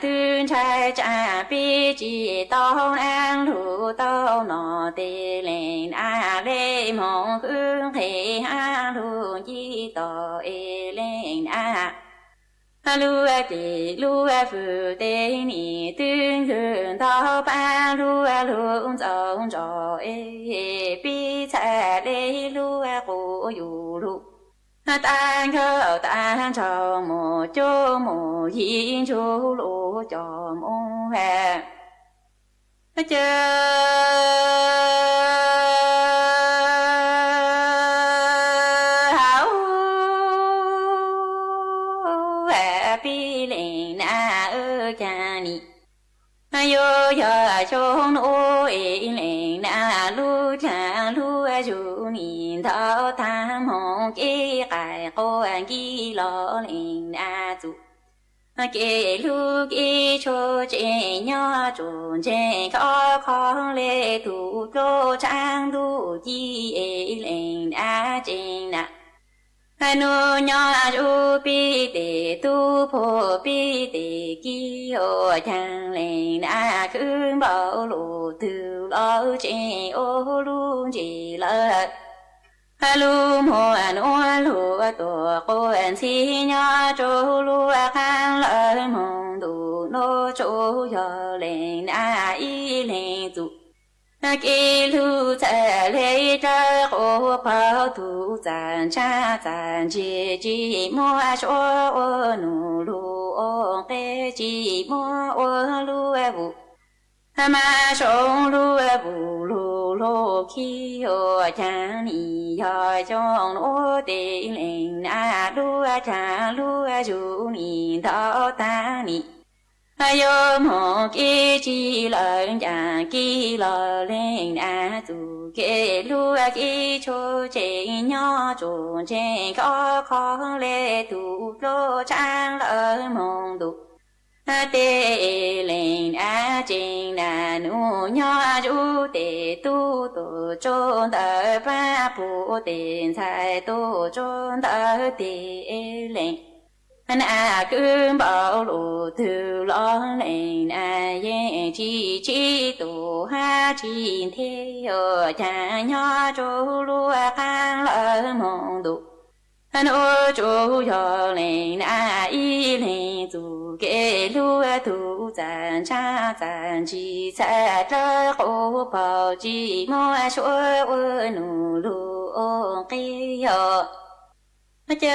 twb ntshai tsaa pib tsi tau nam lug tau no tes leej nam le moog khwb nqhes hab lug ncig tog es leej nam lub ces lub fwj tes nim twb nkag ntau pab lub lug ntxaus ntsos es pib txhaj le lub quj yug lug tag nkaus tag nrho mus cuab mus yim ntsuj lug coj mus ha caw hauv pib leej nam caag nim yuav yog xyoo nuav es leej nam lub caag lub zug nim ntau tag moog kev qaij quas nkig los leej nam txuj kev lug kev tshua tseem nyob tsuas ntseeg khov kho le tug dluab tshaab ntuj ci es leej nam tseem nam nub nyob zuj pib tes tub puag pib tes kib ua caag leej nam khwb npaum lug twg los tseem ua lub ntsis lawm lub muag nuav lug tuaj quas ntxhib nyob rua lub qaab lawv moog ntuj nuav tsuas yog leej nam ib leeg txuj kev lug txhaj le dlawb quas phauj tug txaj ntsab txaj ntsig tsi muab suav ua num lug ua nqe tsi muab ua lub vus mas zoo lub vus lug lug khib ua caag nim yog xyoo nuav tes leej nam lub caag lub zug nim ntau tag nim yuav moog kev tsi lawm ncaam kib los leej nam txuj kev lug kev tshua tseem nyob tsuas ntseeg khov kho le tug dluab tshaab lawv moog ntuj tes leej nam tseem nam nub nyob zuj tes tub tuaj tsuag ntawm paab puj tes ntxhais tuaj tsuag ntawm tes leej nam khwb npaum lug twg los leej nam yeej tsi tsi tus hab tsi nthe ua caag nyob rua lub qaab lawv moog ntuj nuav tsuas yog leej nam ib leeg txuj kev lug tug txaj ntsab txaj ntsig txhaj dlawb quas phauj tsi muab suav ua num lug ua nqe yog caw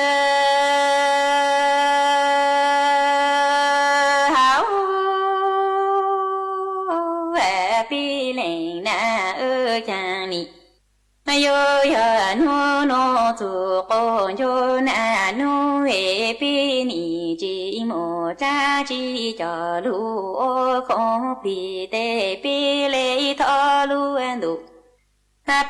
hauv pib leej nam caag nim yuav yog nub nuav txug quas ncu nam nub es pib nim tsi mus dlaab tsi coj lug ua khoom plig tes pib le thov lub ntuj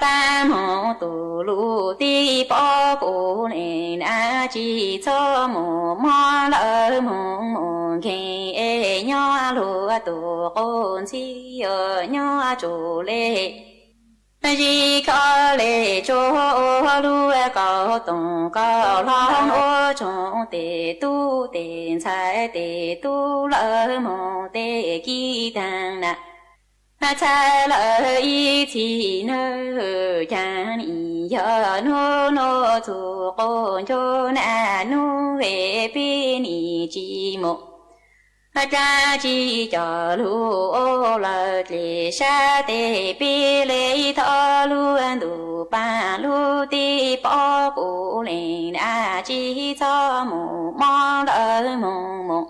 pab moog tug lug tib pob kuv leej nam tsi txhob mus mob lawv moog mus nkeeg es nyob luag tug quas ntxhib yuav nyob tsuas le zig koj le tsuag ua lub kaus toom kaus hlob ua tsoom tes tub tes ntxhais tes tub lawv moog tes kib taag nam txhaj lawm ib txhis nawb. Caag nim yog nub nuav txug quas ncu nam nub es pib nim tsi mus dlaab tsi coj lug ua lawm dlej sab tes pib le thov lub ntuj paab lub tib pob kuv leej nam tsi txhob mus mob lawv moog mus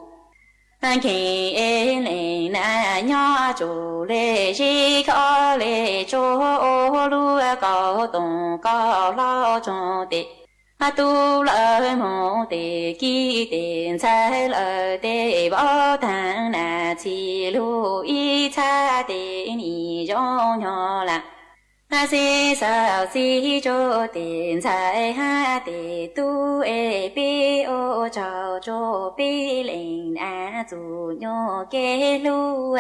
nkeeg es leej nam nyob tsuas le zig koj le tsuag ua lub kaus toom kaus hlob tsoom tes Tub lawv mus tes kib tes ntxhais lawv tes vov tag nas txhij lug ib txhab tes nim zoo nyob lam. Xib xaus txij tsuj tes ntxhais hab tes tub es peb ua tsaug tsuj peb leej ab txuj nyuj kev hlub.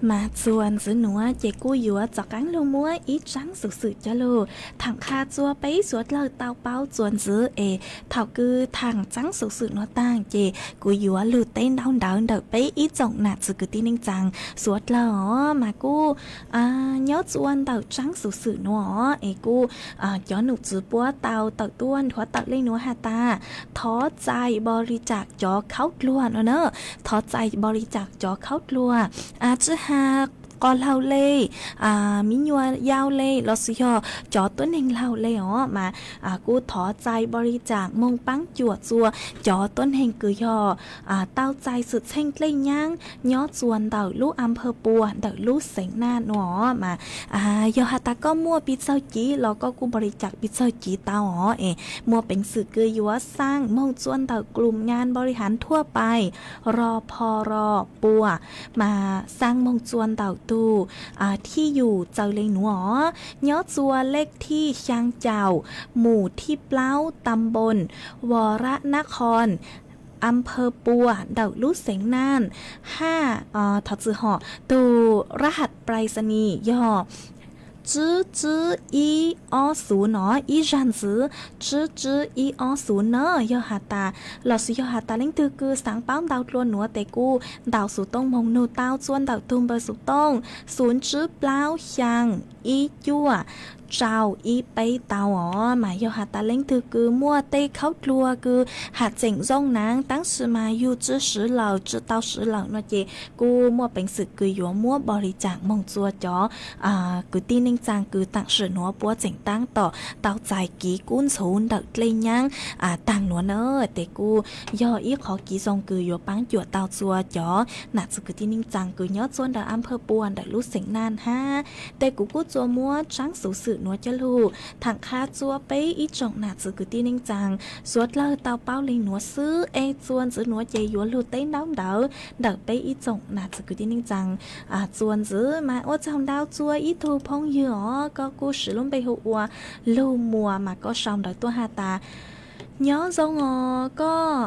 Mas txuas ntxiv nuav ces kuj yuav rov qaab lug muab ib tsaab xuv xwm coj lug thaam qha rua peb suav dlawg tau paub txuas ntxiv es thaum kws thaam tsaab xuv xwm nuav taag ces kuv yuav lug teb ntaub ntawv ntawm peb ib tsoom nam txwv kwv tij neej tsaa suav dlawg os. Mas kuj nyob rua ntawm tsaab xuv xwm nuav es kuj cov nom tswv puab tau tawm tuaj nthuav tawm le nuav has tas, thov txais npaus li cas cov khaub dluag no na, thov txais npaus li cas cov khaub dluag, tswb ha qos laug le, miv nyuas yau le lossis yog cov tuab neeg laug le os mas kuj thov txais npaus li cas moog paab cuam rua cov tuab neeg kws yog tau txais xwm txheej dlej nyaab nyob rua ntawm lub a phawj Pua ntawm lub xeev Naj nuav os. Mas yog has tas koj muaj piv txawg civ los koj kuj npaus li cas piv txawg civ tau os es muaj peev xwm kws yuav xaa moog rua ntawm กลุ่มงานบริหารทั่วไป รพร Pua, mas xaa moog rua ntawm tug thij yum txawm le nuav os, nyob rua lej thij xyaa caum, mus thij plaub, tam npoos, vos rab nab qhoo, a phawj Pua ntawm lub xeev Naj, hab thov txwm hom tug rab has prais xas nis yog tswb tswb ib ob xuv no, ib zag ntxiv tswb tswb ib ob xuv na. Yog has tas lossis yog has tas leej twg kws xaav paub ntau dlua nuav tes kuj ntaus xuv tooj moog nug tau rua ntawm tug npawb xuv tooj xuv tswb plaub xyaa ib cuaj rau ib peb tau os. Mas yog has tas leej twg kws muaj tej khaub dluag kws has tseem zoo naav taab sis mas yug tsw swv lawm tsw tau swv lawm no ces kuj muaj peev xwm kws yuav muab npaus li cas moog rua cov kwv tij neej tsaa kws taam sim nuav puab tseem taab tom tau txais kiv kub ntxhuv ntawm dlej nyaab taag nuav na. Tes kuj yog ib qhov kiv zoo kws yuav paab cuam tau rua cov nam txwv kwv tij neej tsaa kws nyob rua ntawm a phawj Pua ntawm lub xeev Naj hab. Tes kuv kuj txua muab tsaab xuv xwm nuav coj lug thaam qha rua peb ib tsoom nam txwv kwv tij neej tsaa suav dlawg tau paub le nuav xwb es txua ntxiv nuav ces yuav lug teb ntaub ntawv ntawm peb ib tsoom nam txwv kwv tij neej tsaa txua ntxiv. Mas ua tsaug ntau rua ib tug phooj ywg os, koj kuj siv lub npe hu ua Lug Muas mas koj sau ntawv tuaj has tas, nyob zoo os koj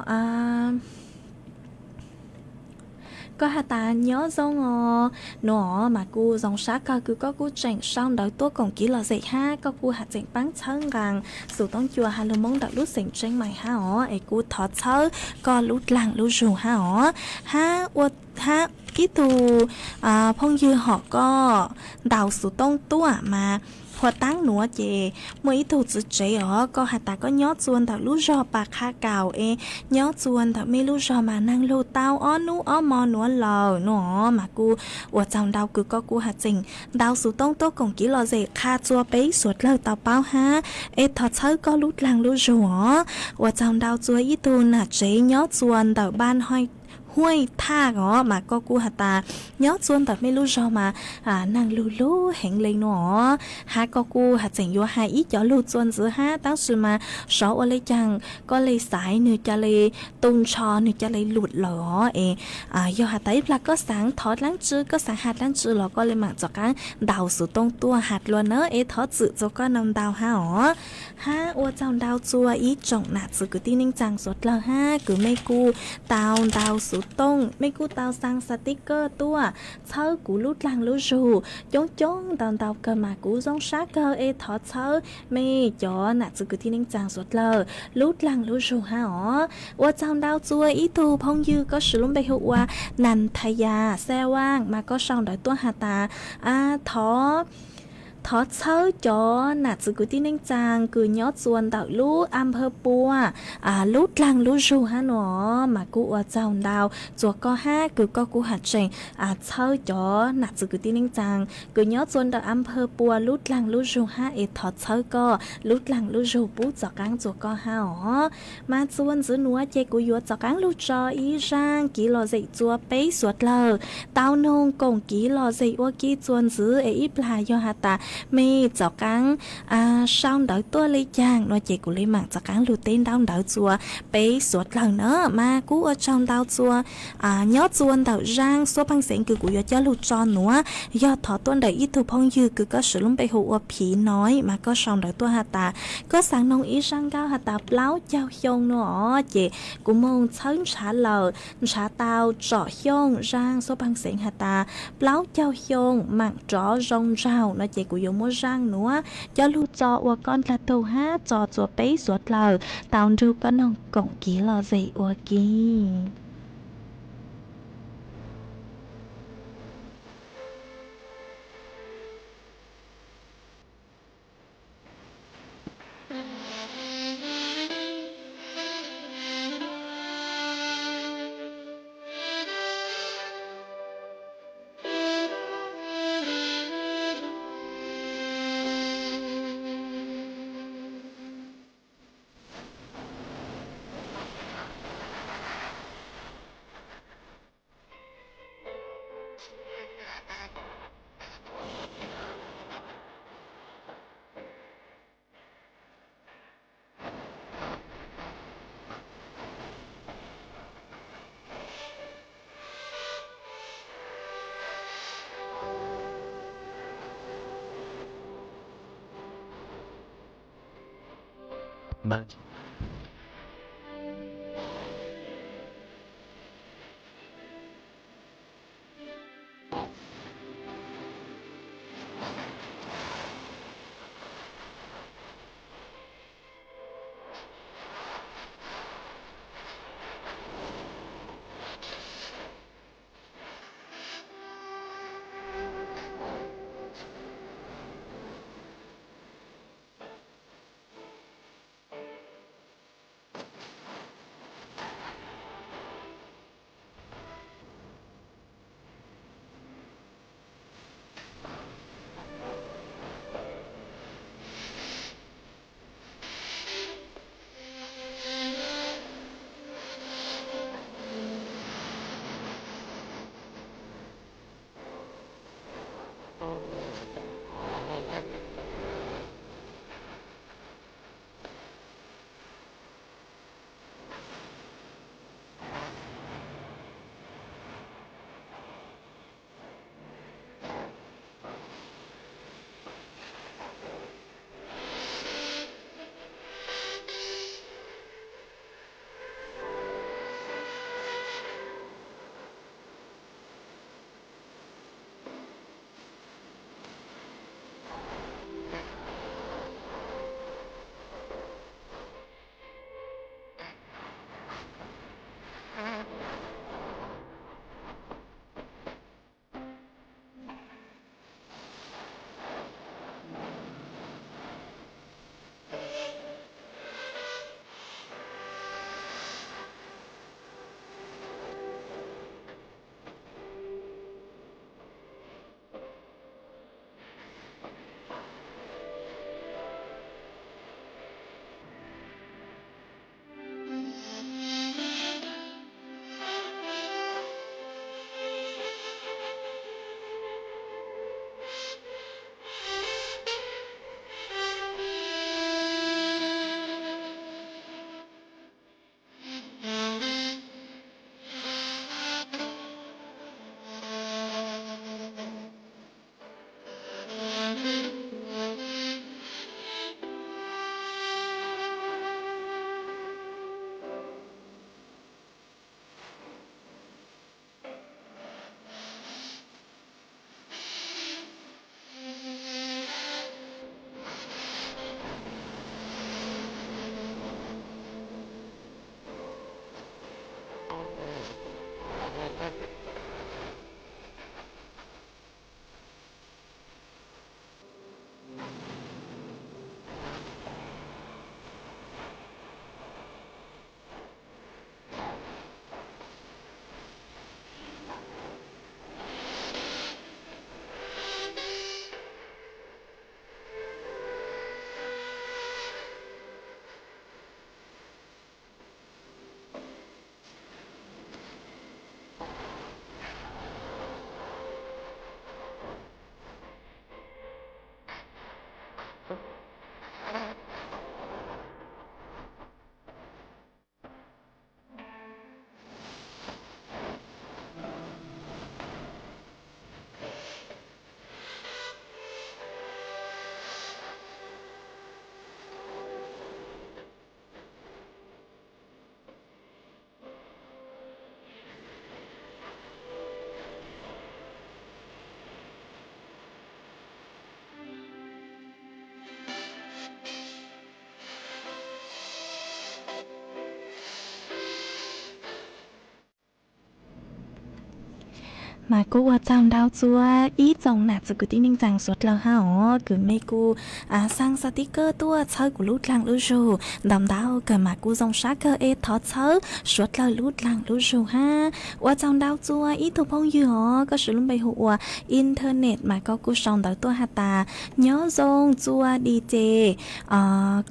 koj has tas nyob zoo os. Nuav mas kuj zoo sab kawg kws koj kuj tseem sau ntawv tuaj koom kiv lom zem hab koj kuj has tseem paab txhawb nqaa xuv tooj cua ha lug Moob ntawm lub xeev Tseeb Mais hab os, es kuj thov txhawb koj lub dlaag lub zug hab os. Hab ua hab ib tug phooj ywg hom koj ntaus xuv tooj tuaj mas huam taab nuav ces muaj ib tug txiv tsev os, koj has tas koj nyob rua ntawm lub zog Pas Qha Kaus es nyob rua ntawm mej lub zog mas naag lug tau ob nub ob mo nuav lawm nuav mas kuj ua tsaug ntau kws koj kuj has tseem ntaus xuv tooj tuaj koom kiv lom zem qha rua peb suav dlawg tau paub hab es thov txhawb koj lub dlaag lub zug os. Ua tsaug ntau rua ib tug nam tsev nyob rua ntawm Npaj Huaj Thaj os mas koj kuj has tas nyob rua ntawm mej lub zog mas naag lug lug heev le nuav os, hab koj kuj has tseem yuav has ib cov lug txua ntxiv hab taab sis mas sov ua le caag koj le xaiv nwg ca le tu ntsho nwg ca le lug lawm os es yog has tas ib plag koj xaav thov dlaab tsi koj xaav has dlaab tsi los koj le maam rov qaab ntaus xuv tooj tuaj has dlua na es thov txim rua koj ntau ntau hab os. Hab ua tsaug ntau rua ib tsoom nam txwv kwv tij neej tsaa suav dlawg hab kws mej kuj tau ntaus xuv tooj mej kuj tau xaa xas tib kawj tuaj txhawb kuv lub dlaag lub zug coob coob ntau ntau kawg mas kuv zoo sab kawg es thov txhawb mej cov nam txwv kwv tij neej tsaa suav dlawg lub dlaag lub zug hab os. Ua tsaug ntau rua ib tug phooj ywg koj siv lub npe hu ua Nas Thas Yas Xas Vaaj mas koj sau ntawv tuaj has tas thov Thov txhawb cov nam txwv kwv tij neej tsaa kws nyob txua ntawm lub a npha pua, lub dlaag lub zug hab nua, mas kuj ua tsaug ntau txua koj hab kws koj kuj has tseem txhawb cov nam txwv kwv tij neej tsaa kws nyob txua ntawm a npha pua lub dlaag lub zug hab es thov txhawb koj lub dlaag lub zug pub txaus qaab txua koj hab os. Mas txua ntxiv nuav ces kuv yuav txaus qaab lug tso ib zaaj kiv lom zem txua peb suav dlawg tau noog koom kiv lom zem ua ke txua ntxiv es ib plag yog has tas mej txaus qaab sau ntawv tuaj le caag nua ces kuv le maam txaus qaab lug teb ntaub ntawv txua peb suav dlawg na. Mas kuj ua tsaug ntau txua nyob txua ntawm zaaj xuab paag xeev kws kuv yuav coj lug tso nuav, yog thov tuaj ntawm ib tug phooj ywg kws koj swv lub npe hu ua Phiv Noi mas koj sau ntawv tuaj has tas koj xaav noog ib zaaj nkauj has tas plaub caug xyoo nua os ces kuv moog txhawb ntshav lawm, ntshav tau tsom xyooj zaaj xuab paag xeev has tas plaub caug xyoo maam rov zoo nraug no ces kuv yuav muab zaaj nuav coj lug tso ua koj dlaag tug hab tso txua peb suav dlawg tau nrug koj noog koom kiv lom zem ua ke. Mas kuj ua tsaug ntau txhua ib tsoom nam txiv kwv tij neej tsaa suav dlawg hab os, kws mej kuj xaa xaa tib kawj tuaj txhawb kuv lub dlaag lub zug ntau ntau kawg mas kuj zoo sab kawg es thov txhawb suav dlawg lub dlaag lub zug hab. Ua tsaug ntau txhua ib tug phooj ywg os, koj siv lub npe hu ua Internet mas koj kuj sau ntawv tuaj has tas nyob zoo txhua di ces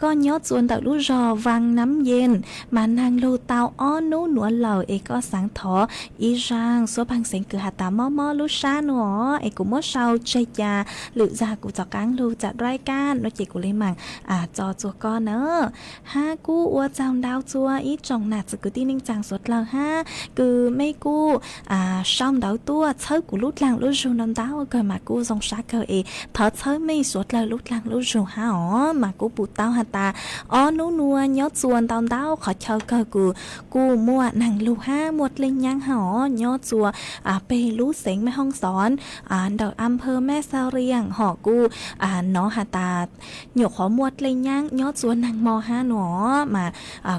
koj nyob txhua ntawm lub zog Vaj Nam Yees mas naag lug tau ob nub nuav lawm es koj xaav thov ib zaaj suab pheej xeev kws has tas mob mob lub sab nuav es kuv muab sau tseg ca lwm zag kuv txov qaab lug tsaam dai kaab nuav ces kuv le maam tso txhua koj na. Hab kuj ua tsaug ntau txhua ib tsoom nam txiv kwv tij neej tsaa suav dlawg hab kws mej kuj sau ntawv tuaj txhawb kuv lub dlaag lub zug ntau ntau kawg mas kuj zoo sab kawg es thov txhawb mej suav dlawg lub dlaag lub zug hab os. Mas kuj pum tau has tas ob nub nuav nyob txhua ntau ntau qhov chaw kawg kws kuj muaj naag lug hab muaj dlej nyaab hab os, nyob txhua peg lub xeev Mej Hoob Xov ntawm a phawv Mej Xav Riam hom kuj nov has tas nyuam qhuav muaj dlej nyaab nyob txhua naag mo hab nuav mas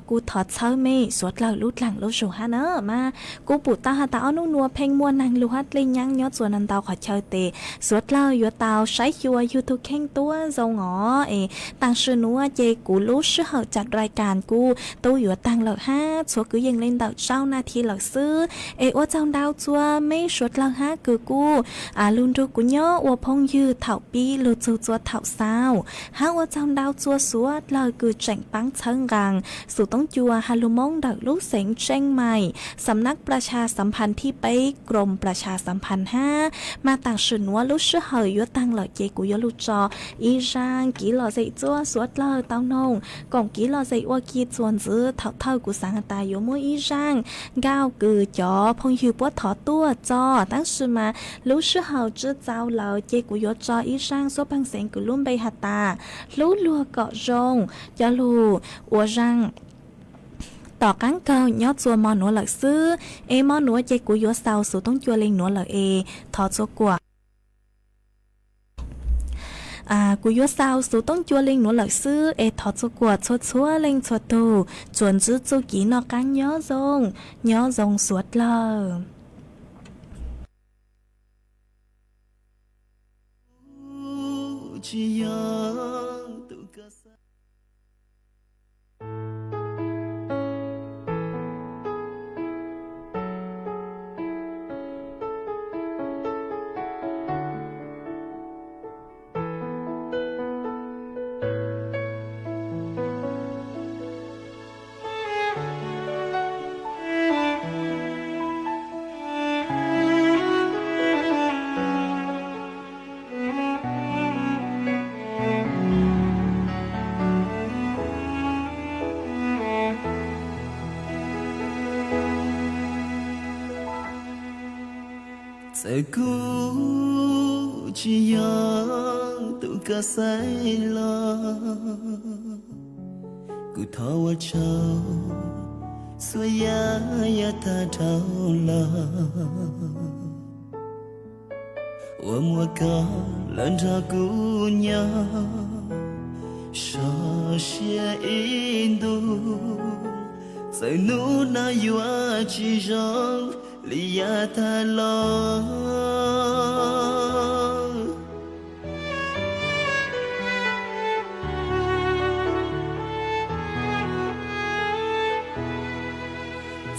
kuj thov txhawb mej suav dlawg lub dlaag lub zug hab na. Mas kuj pum tau has tas ob nub nuav pheej muaj naag lug hab dlej nyaab nyob txhua ntau ntau qhov chaw tes suav dlawg yuav tau saib xyuas YouTube kheej tuab zoo os es taam sim nuav ces kuv lub sij hawm tsaam dai kaab kuj tub yuav taag lawm hab txhua kwv yees le ntawm rau nas this lawm xwb es ua tsaug ntau txhua mej suav dlawg hab kws kuj lug nrug kuv nyob ua phooj ywg thaum pib lug txug txhua thaum xaus hab ua tsaug ntau txhua suav dlawg kws tseem paab txhawb nqaa xus toob cua has lug Moob ntawm lub xeev Tsheej Maim, xam nab plas xas xam phas thib peb, krom plas xas xam phas hab. Mas taam sim nuav lub sij hawm yuav taag lawm ces kuv yuav lug tso ib zaaj kiv lom zem txhua suav dlawg tau noog koom kiv lom zem ua ke txuas ntxiv. Thaum thawj kuv xaav has tas yuav muab ib zaaj nkauj kws cov phooj ywg puab thov tuaj tso, tab sis mas lub sij hawm tsi txaus lawm ces kuv yuav tso ib zaaj suab pheej xeev kws lub npe has tas hlub luag kom zoo. Cov lug ua zaaj tom qaab kawg nyob txhua mo nuav lawm xwb es mo nuav ces kuv yuav xaus xus toob cua le nuav lawm es thov txhua kuam kuv yuav xaus xus toob cua le nuav lawm xwb es thov txhua kuam txhua txhua leej txhua tug tsuas ntsib txuj kiv noj qaab nyob zoo, nyob zoo suav dlawg. Txawm kuv tsis yog tus koj xaiv los, kuv thov ua tsaug txhua yam yav tag dhau los. Uas muaj koj los nrog kuv nyob, so siab ib ntus. Txawm hnub no yuav tsis zoo li yav tag los,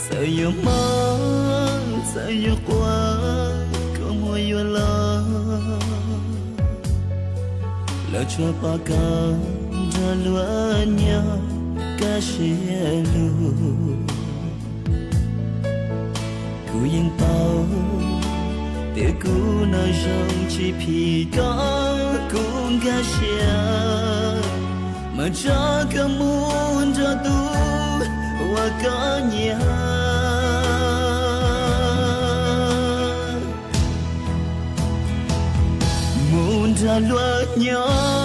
txawm yuav mob txawm yuav quaj, kua muag yuav los, lawv tsuas pom koj nrog luag nyob kaj siab lug. Kuv yeej paub tias kuv no zoo tsis phim koj. kuv nkag siab, mas tso koj mus nrog tus uas koj nyiam. Mus nrog luag nyob